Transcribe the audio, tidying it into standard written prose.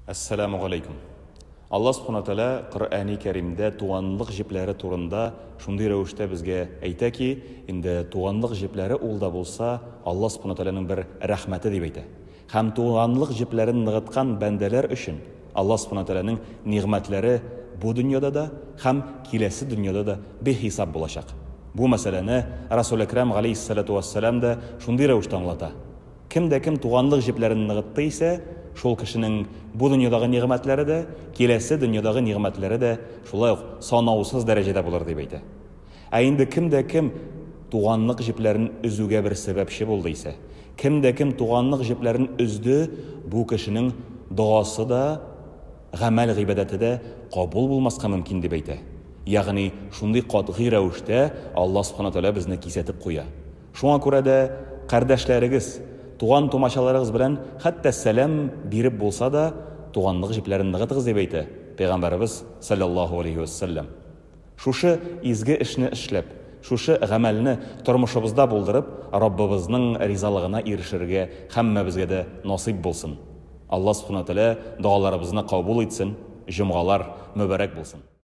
Әссәламү галәйкүм. Алла Субхана Тәгалә Коръәни Кәримдә туганлык җепләре турында шундый рәвештә безгә әйтә ки, инде туганлык җепләре ул да булса Алла Субхана Тәгаләнең бер рәхмәте дип әйтә. Һәм туганлык җепләрен ныгыткан бәндәләр өчен Алла Субхана Тәгаләнең нигъмәтләре бу дөньяда да һәм киләсе дөньяда да бихисап булачак. Бу мәсьәләне Расул Әкрәм галәйһиссәлату вәссәлам да шундый рәвештә аңлата. Кем дә кем туганлык җепләрен ныгытты исә, шул кешенең бу дөньядагы нигъмәтләре дә, киләсе дөньядагы нигъмәтләре дә шулай ук санаусыз дәрәҗәдә булыр, дип әйтә. Ә инде кем дә кем туганлык җепләрен өзүгә бер сәбәпче булды исә, кем дә кем туганлык җепләрен өзде, бу кешенең догасы да, гамәл-гыйбадәте дә кабул булмаска мөмкин, дип әйтә. Ягъни шундый катгый рәвештә Алла Субхана Тәгалә безне кисәтеп куя. Шуңа күрә дә кардәшләрегез, туган-тумачаларыгыз белән хәтта сәлам биреп булса да, туганлык җепләрен ныгытыгыз, дип әйтә Пәйгамбәребез салләллаһу алейһи вә сәлләм. Шушы изге эшне эшләп, шушы гамәлне тормышыбызда булдырып, Раббыбызның ризалыгына ирешергә һәммәбезгә дә насыйп булсын. Алла Субхана Тәгалә догаларыбызны кабул итсен, җомгалар мөбарәк булсын.